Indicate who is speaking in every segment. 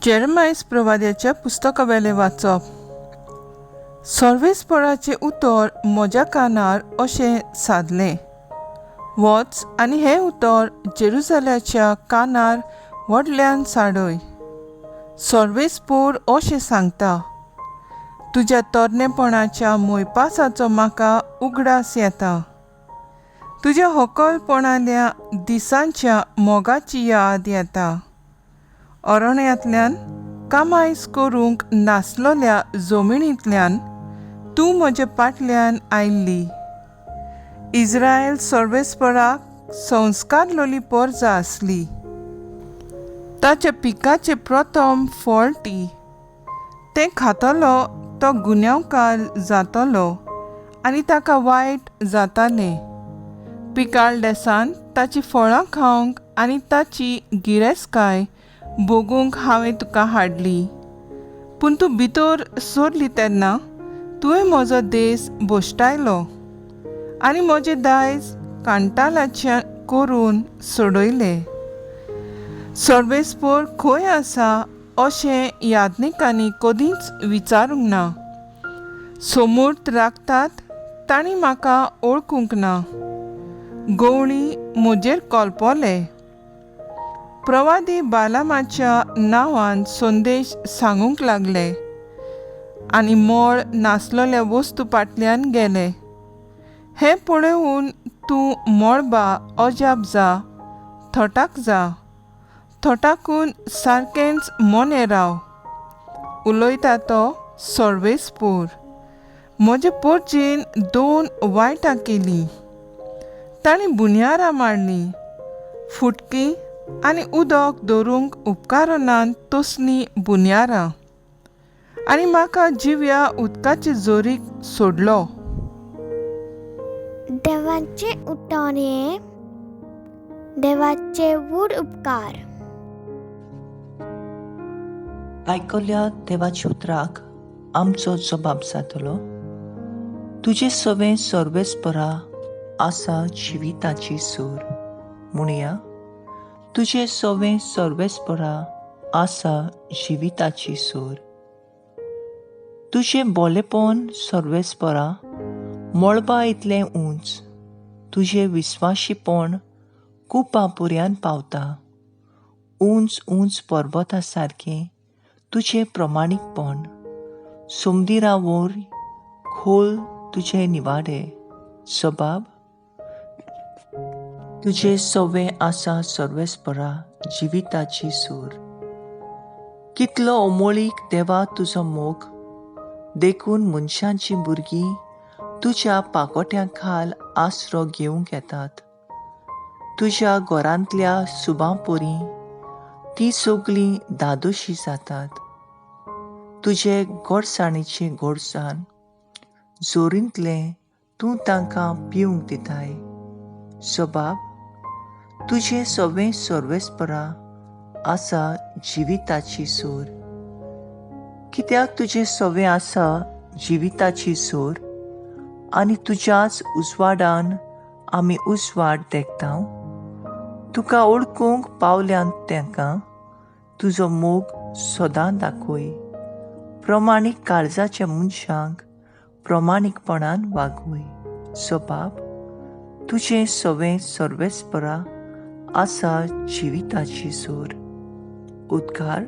Speaker 1: जेरमायस प्रवाद्याच्या पुस्तकावेलें वाचप. सर्वेस्पराचें उतर म्हज्या कानार अशें सादलें, वच आनी हें उतर जेरुजाल्याच्या कानार व्हडल्यान साडय. सर्वेस्पोर अशें सांगता, तुज्या तरणेपणाच्या मोयपासाचो म्हाका उगडास येता. तुज्या होकलपणाल्या दिसांच्या मोगाची याद येता. अरण्यांतल्यान कामायस करूंक नासलोल्या जमिनींतल्यान तूं म्हजे फाटल्यान आयिल्ली. इस्रायल सर्वेस्पराक संस्कारलोली पोरजा आसली. ताच्या पिकाचें प्रथम फळ ती. तें खातलो तो गुन्यांवकार जातलो आनी ताका वायट जातालें. पिकाळ देसांत ताचीं फळां खावंक आनी ताची गिरेस्तकाय भोगूंक हांवें तुका हाडली. पूण तूं भितर सरली तेन्ना तुवें म्हजो देस भश्टायलो आनी म्हजें दायज कांटाळाचें करून सोडयलें. सर्वेस्पोर खंय आसा अशें याज्ञिकांनी कदींच विचारूंक ना. सोमूर्त राखतात तांणी म्हाका वळखूंक ना. गवळी म्हजेर कोलपोले. प्रवादी बालामाच्या नांवान संदेश सांगूंक लागले आनी मोळ नासलोल्या वस्तू फाटल्यान गेले. हें पळोवन तूं मळबा अजाप जा, थटाक जा, थटाकून सारकेंच मोनें राव. उलयता तो सर्वेस्पोर. म्हजे पोरजेन दोन वायटां केलीं. तांणी बुन्यारां मारलीं, फुटकीं आनी उदक दवरूंक उपकारनात तसलीं बुन्यारां, आनी म्हाका जिव्या उदकाचे जोरीक सोडलो.
Speaker 2: देवाचें उतर हें देवाचे व्हड उपकार.
Speaker 3: आयकल्या देवाच्या उतराक आमचो जबाब जातलो, तुजे सवें सर्वेस्परा आसा जिविताची सूर. म्हणया, तुजे सवें सर्वेस्परा आसा जिविताची सूर. तुजें बोलेपण सर्वेस्परा मळबा इतलें उंच, तुजें विस्वाशीपण कुपां पुऱ्यान पावता. उंच उंच पर्वता सारकें तुजें प्रमाणीकपण, सुमदिरा वयर खोल तुजे निवाडे. सबाब, तुजें सवें आसा सर्वेस्परा जिविताची सूर. कितलो अमोळीक देवा तुजो मोग, देखून मनशांचीं भुरगीं तुज्या पाकोट्यां खाल आसरो घेवंक येतात. तुज्या घरांतल्या सुबां परी तीं सगलीं धादोशी जातात. तुजे गोडसाणीचे गोडसाण जोरींतलें तूं तांकां पिवंक दिताय. सबाब, तुजें सवें सर्वेस्परा आसा जिविताची सूर. कित्याक तुजें सवें आसा जिविताची सूर आनी तुज्याच उजवाडान आमी उजवाड देखता. तुका ओळखूंक पावल्यान तांकां तुजो मोग सदां दाखय. प्रमाणीक काळजाच्या मनशांक प्रमाणीकपणान वागय. सबाब, तुजें सवें सर्वेस्परा आसा जिविताची सूर. उद्गार.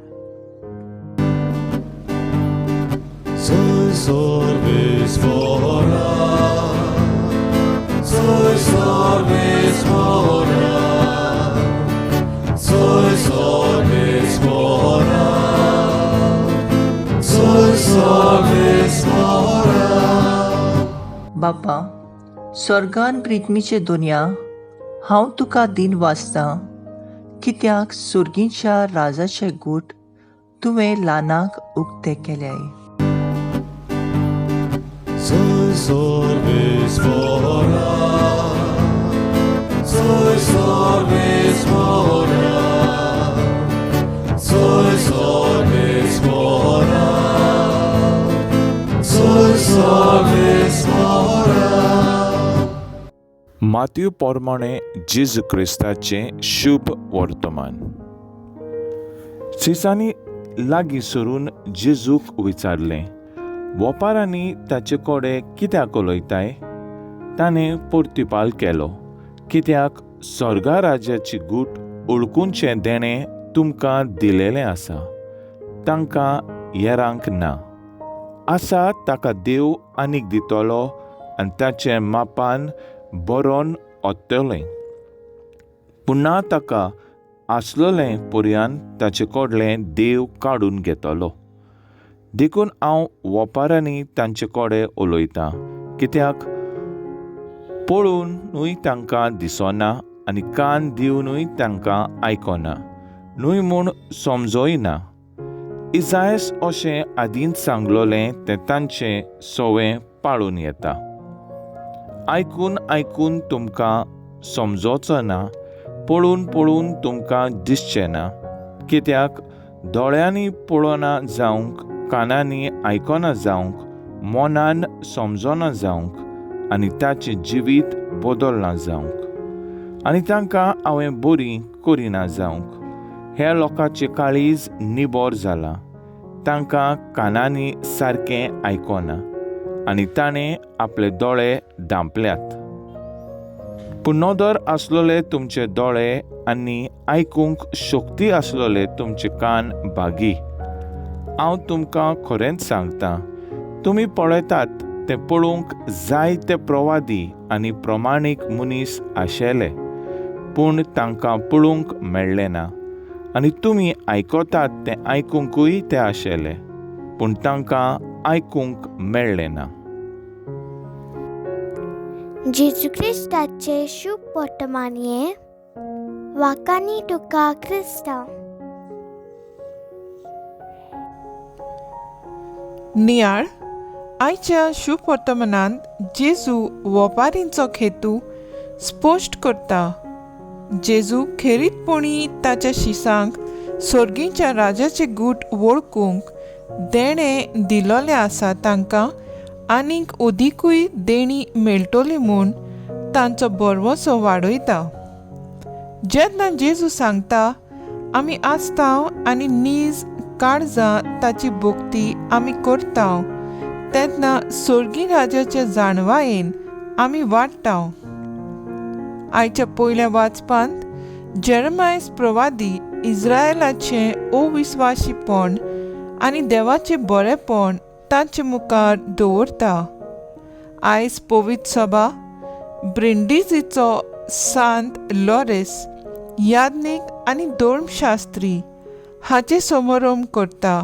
Speaker 4: Soy सर्वेस्परा, soy सर्वेस्परा, soy सर्वेस्परा, soy सर्वेस्परा.
Speaker 3: बापा, स्वर्गान प्रिथमीचे दुनिया, हांव तुका दिन वाचतां, कित्याक सुर्गीच्या राजाचे गूट तुवें ल्हानाक उक्ते केल्याय.
Speaker 4: Soy सर्वेस्परा, soy सर्वेस्परा, soy सर्वेस्परा, soy सर्वेस्परा.
Speaker 5: मातयो पोरमाणें जेजू क्रिस्ताचें शुभ वर्तमान. सिसांनी लागीं सरून जेजूक विचारलें, वोपारांनी ताचे कडेन कित्याक उलयताय? ताणें परतिपाल केलो, कित्याक स्वर्गा राज्याची गूट ओळखुचें देणें तुमकां दिलेलें आसा, तांकां येरांक ना. आसा ताका देव आनीक दितलो आनी ताचें मापान बरोवन ओत्तलें, पूण ना ताका आसलोलें पर्यान ताचे कडलें देव काडून घेतलो. देखून हांव वोपारांनी तांचे कडेन उलयतां, कित्याक पळोवनूय तांकां दिसना आनी कान दिवनूय तांकां आयकना, न्हय म्हूण समजोय ना. इजायस अशें आदींच सांगलोलें तें तांचें सवें पाळून येता. आयकून आयकून तुमकां समजोचो ना, पळोवन पळोवन तुमकां दिसचें ना, कित्याक दोळ्यांनी पळोवना जावंक, कानांनी आयकना जावंक, मनान समजना जावंक आनी ताचें जिवीत बदलना जावंक, आनी तांकां हांवें बरी करिना जावंक. ह्या लोकांचें काळीज निबर जालां, तांकां कानांनी सारकें आयकना आनी ताणें आपले दोळे धांपल्यात. पूण नदर आसलोले तुमचे दोळे आनी आयकूंक शक्ती आसलोले तुमचे कान भागी. हांव तुमकां खरेंच सांगता, तुमी पळयतात तें पळोवंक जायते प्रवादी आनी प्रमाणीक मनीस आशिल्ले, पूण तांकां पळोवंक मेळ्ळें ना, आनी तुमी आयकतात तें आयकुंकूय ते आशिल्ले, पूण तांकां आयकूंक मेळ्ळें ना.
Speaker 2: जेजू क्रिस्ताचे शुभ वर्तमानये वाकानी तुका क्रिस्तांव.
Speaker 1: नियाळ आयच्या शुभ वर्तमानांत जेजू वोपारींचो खेतू स्पश्ट करता. जेजू खेरीतपणी ताच्या शिसांक सोर्गीच्या राजाचे गूट वळखूंक देणें दिलोलें आसा, तांकां आनीक अदिकूय देणी मेळटली म्हूण तांचो भरवंसो वाडयता. जेन्ना जेजू सांगता आमी आसताव आनी नीज काळजां ताची भक्ती आमी करता, तेन्ना सोर्गी राजाचे जाणवायेन आमी वाडटा. आयच्या पयल्या वाचपांत जेरमायस प्रवादी इस्रायलाचें अविस्वाशीपण आनी देवाचें बरेंपण तांचे मुखार दवरता. आयज पवित्र सभा ब्रिंडिजीचो सांत लॉरेस याज्ञीक आनी धर्मशास्त्री हाचे समारंभ करता.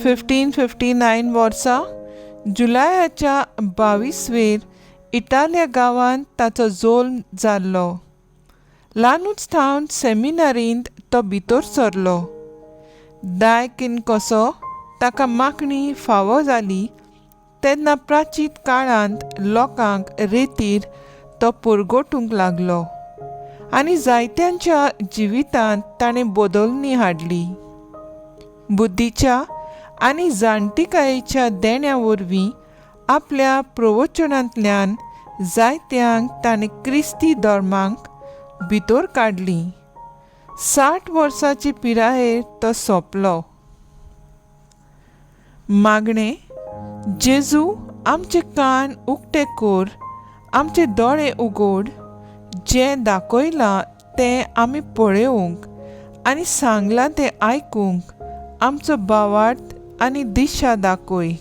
Speaker 1: 1559 वर्सा जुलयाच्या 22वेर इटालिया गांवांत ताचो जल्म जाल्लो. ल्हानूच थावन सेमिनारींत तो भितर सरलो. दायकीन कसो ताका मागणी फावो जाली तेन्ना प्राचीन काळांत लोकांक रेतीर तो पुरगोटूंक लागलो आनी जायत्यांच्या जिवितांत ताणें बदलणी हाडली. बुद्धीच्या आनी जाणटिकायेच्या देण्या वरवीं आपल्या प्रवचनांतल्यान जायत्यांक ताणें क्रिस्ती धर्माक भितर काडली. 60 वर्सांचे पिरायेर तो सोंपलो. मागणें, जेजू आमचे कान उक्ते कर, आमचे दोळे उगड, जें दाखयलां तें आमी पळोवंक आनी सांगलां तें आयकूंक आमचो भावार्थ आनी दिशा दाखय.